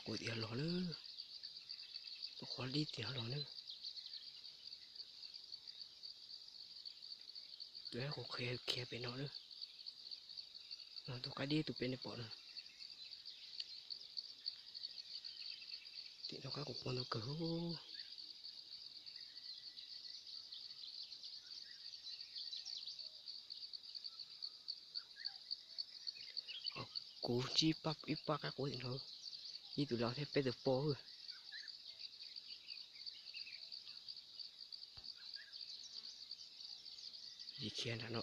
Qhov tias los lawm, tus qhov dib tiag los lawm. Tus kuv qhia khiav pem no lawm, no tus qaib dib tus pem nej pom no. Tim no qab kuv pom ntau kawg. Kuv ntsib ib pab qaib qus tim no, ib tug laus thiab peb tug pog. Khiav nram no.